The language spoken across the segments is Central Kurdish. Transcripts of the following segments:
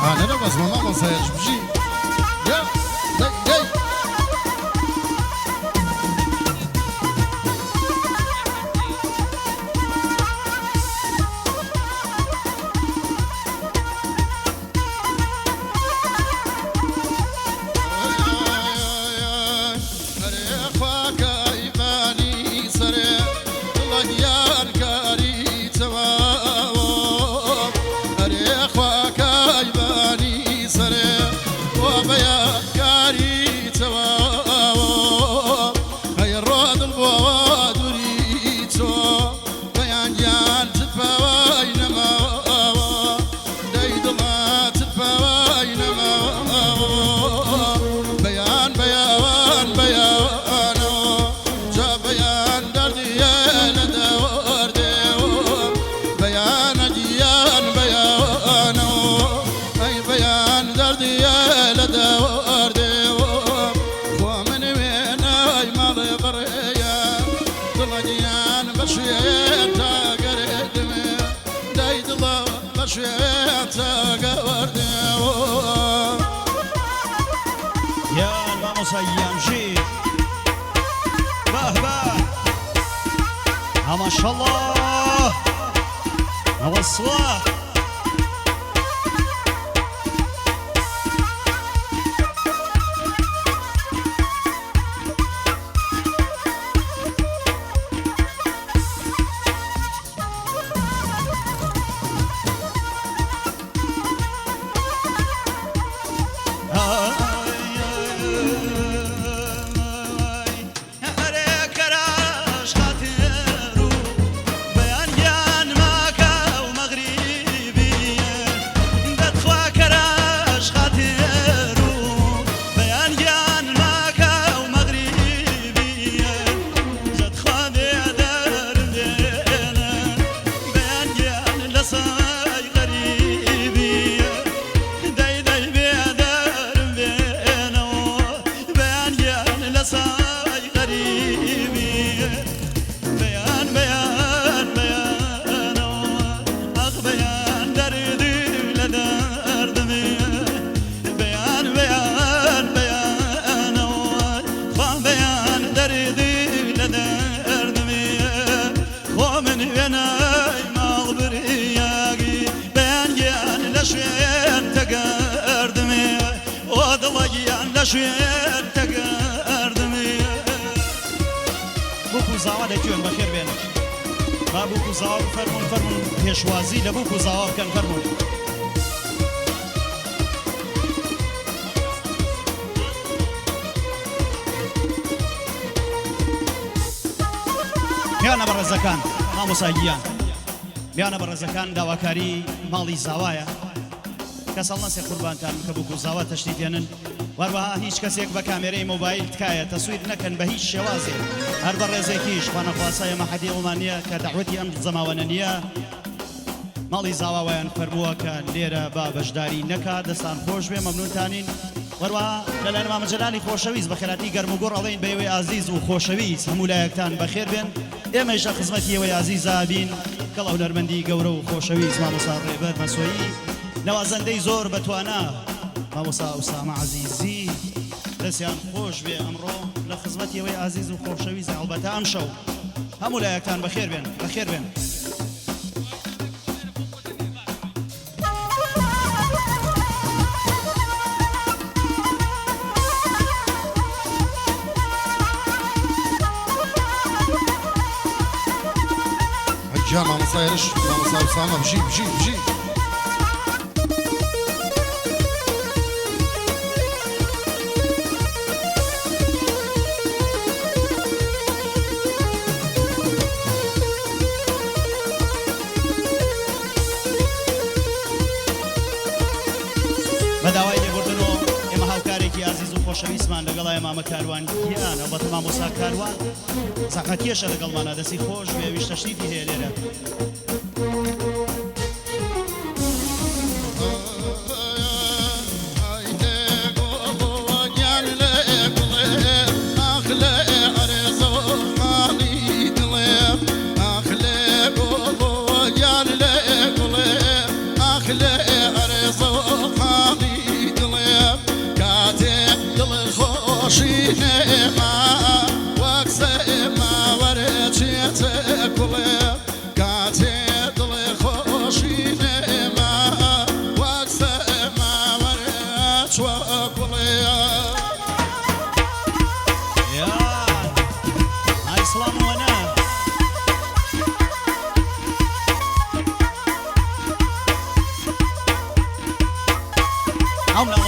ئانەرە بەزمە مامۆستا هێرش بژی یا دەی دەی. بەیان بەیان بەیانەوە جا بەیان دەردیە لە دەوەردێەوە بەیانە گیان بەیانەوە ئەی بەیان دەردیە لە دەوەردێەوە خوا من وێنای ماڵێ بەڕێیە دڵە گیان بە شوێن تا گەرێدمێ دای دڵە بە شوێن تا گەوەردێەوە. گیان مامۆستا گیان ژیر باه باه ماشاءالله ئەوە سڵا. ئەرێ کەراش خاتر و بەیان گیان ماکە و مەغریبیە دەتخوا کەراش خاتر و بەیان گیان ماکە و مەغریبیە دەتخوا بێدەرم دێنە بەیان گیان لە سای غەریبیە دەی دەی بێدەرم بێنەوە بەیان گیان لە سای غەریبیە بەیان بەیان بەیانەوە ئەخ بەیان دەردی لە دەردمێ بەیان بەیان بەیانەوە خوا بەیان دەردی لە دەردمێ خۆ من وێنای ماڵ بریاگی بەیان گیان لە شوێن تەگەردمێ ئۆ دڵە گیان لە شوێن تەگەردمێ. بووک و زاوا لەکوێن؟ بەخێر بێن. با بووک و زاوا فەرموون، فەرموون پێشوازی لە بووک و زاوا بکەن، فەرموون. میانە بەڕێزەکان، مامۆستا گیان، میانە بەڕێزەکان، داواکاری ماڵی زاوایە کەس هەڵنەسێ قوربانتان کە بووک و زاوا تەشریف بێنن. وەروەها هیچ کەسێک بە کامێرەی مۆبایل تکایە تەسویر نەکەن بە هیچ شێوازێک. هەر بەڕێزێکیش خوانەخواسە ئێمە حەدی ئەومان نییە کە دەعوەتی ئەم زەماوەنە نییە. ماڵی زاوا وایان فەرمووە کە لێرە با بەشداری نەکا. دەستان خۆش بێ، مەمنونتانین. وەروەها لەلایەن مامە جەلالی خۆشەویست بەخێراتی گەرم و گوڕ ئەڵێین بە ئێوەی ئازیز و خۆشەویست، هەموو لایەکتان بەخێر بێن. ئێمەیش لە خزمەتی ئێوەی ئازیزا بین. کەڵ هونەرمەندی گەورە و خۆشەویست مامۆستا ڕێبەر مەسۆیی، نەوازەندەی زۆر بەتوانا مامۆستا ئوسامە عەزیزی، دەستیان خۆش بێ ئەمڕۆ لە خزمەتی ئێوەی ئازیز و خۆشەویست. ئەڵبەتە ئەمشەو هەموو لایەکتان بەخێر بێن، بەخێر بێن. گیان مامۆستا هێرش، مامۆستا ئوسامە بژی بژی بژی. بە داوای لێبوردن و ئێمە هاوکارێکی ئازیز و خۆشەویستمان لەگەڵای مامە کاروان گیان، ئەڵبەتە مامۆستا کاروان زەحمەتکێشە لەگەڵمانە، دەستی خۆش بێ، ئەویش تەشریفی هەیە لێرە.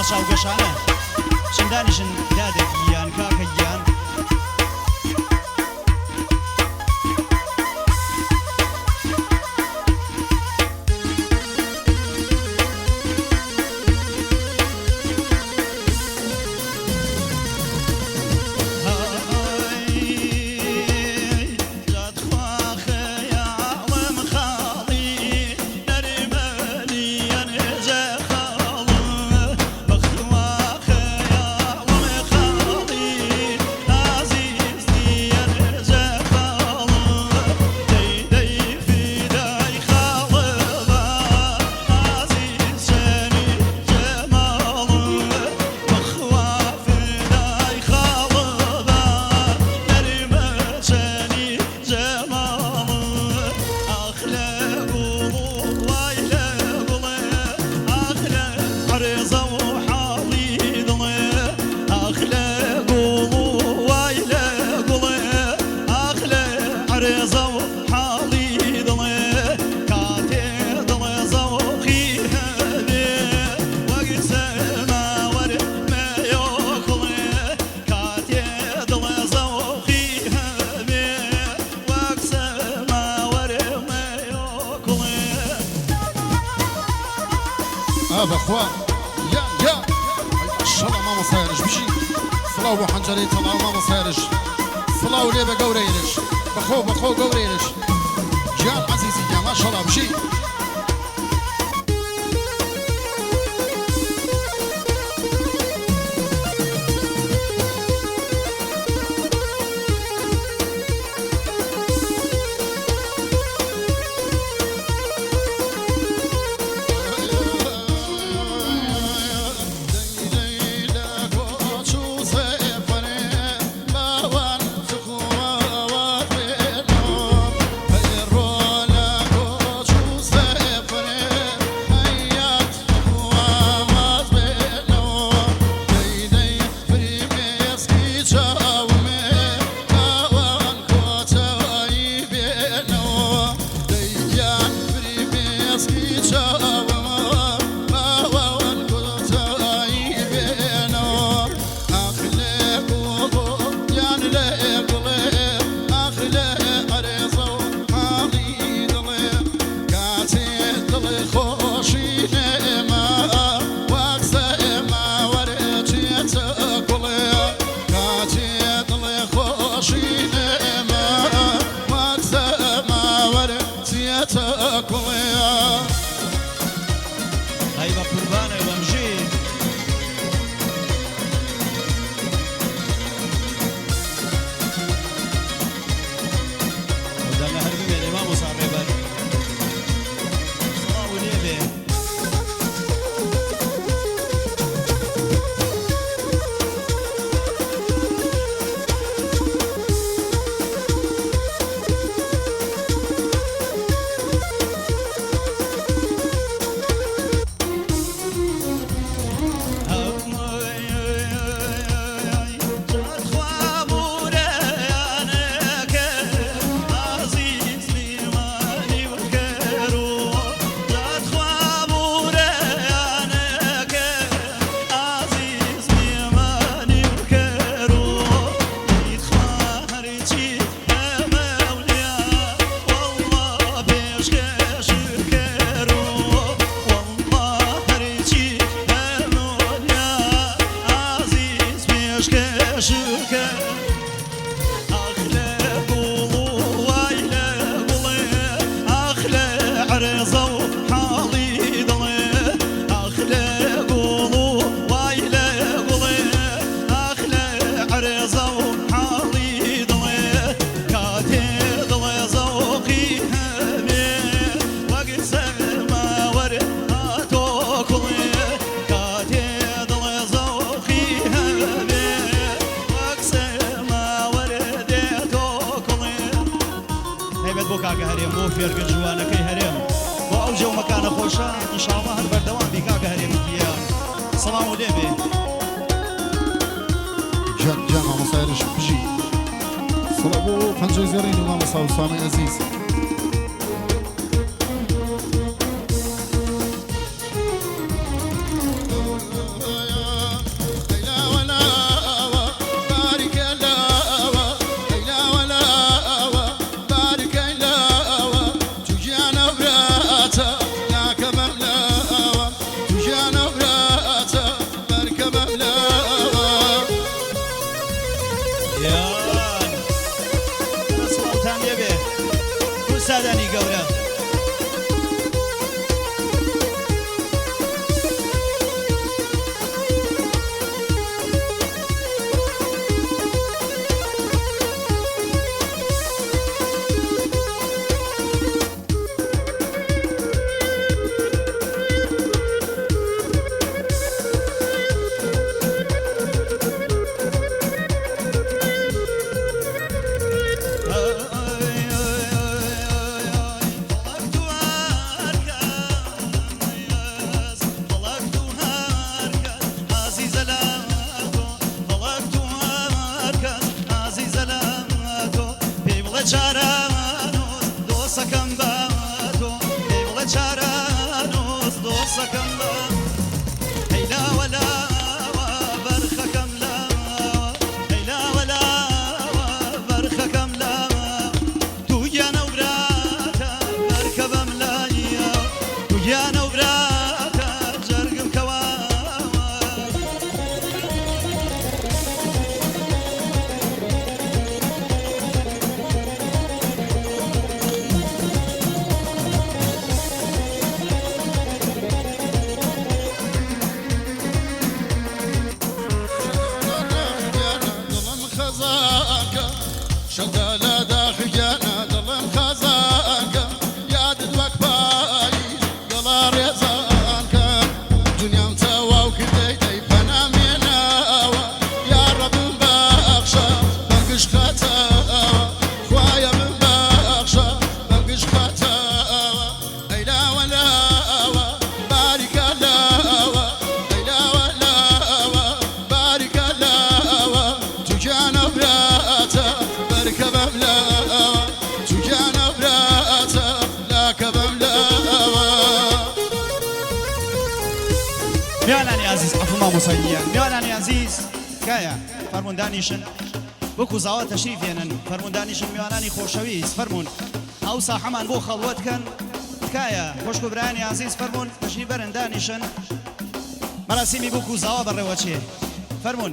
مناڵە چاوگەشانە بچن دانیشن دادە گیان کاکە گیان. ئا بەخوا یا یا ئەی ماشەڵا مامۆستا هێرش بژی سڵاو بۆ حەنجەرەی تەڵاو مامۆستا هێرش سڵاو لێ بە گەورە هێرش بەخۆ بەخۆ گەورە هێرش گیان عەزیزی گیان ماشەڵا بژی. ئەی بە قوربانە بەمژی. ئەو دەنگە هەر بمێنێ مامۆستا ڕێبەر. سڵاو لێ بێ. تایبەت بۆ کاکە هەرێم بۆ فێرگە جوانەکەی هەرێم بۆ ئەو جێ و مەکانە خۆشە ئینشاڵڵا هەر بەردەوام بی کاکە هەرێم گیان سڵاو لێ بێ. گیان گیان مامۆستا هێرش بژی سڵاو بۆ پەنجەی زێڕین و مامۆستا وسامەی ئەزیز. بە تۆ پێی بڵێ چارەنووس دۆسەکەم بە هەی لاوە لاوە بەرخەکەم لاوە هەی لاوە لاوە بەرخەکەم لاوە تو گیانە و براتە بەرکە بەم لایە تو گیانە و براتە جەرگم کەواوە. دڵم خەزانکە شەدە لە داخ گیانە دڵم خەزانکە یادت وەک پاییز گەڵا ڕێزانکە دنیام تەواو کردەی دەی پەنام هێناوە یا ڕەبم بەخشە بەم گشت خەتاوە خوایە بمبەخشە بەم گشت خەتاوە ئەی لاوە لاوە باریکە لاوە ئەی لاوە لاوە باریکە لاوە تو گیانە براتە بەرکە بەم لاوە تو گیانە براتە لاکە بەم لاوە. میوانانی ئازیز عەفو مامۆستا گیان میوانانی ئازیز تکایە فەرموون دانیشن وەکو زاوا تەشریف هێنن فەرموون دانیشن میوانانی خۆشەویست فەرموون ئەو ساحەمان بۆ خەڵوەت کەن تکایە خۆشک و برایانی ئازیز فەرموون تەشریف بەرن دانیشن مەراسیمی بوک و زاوا بەڕێوەچێ فەرموون.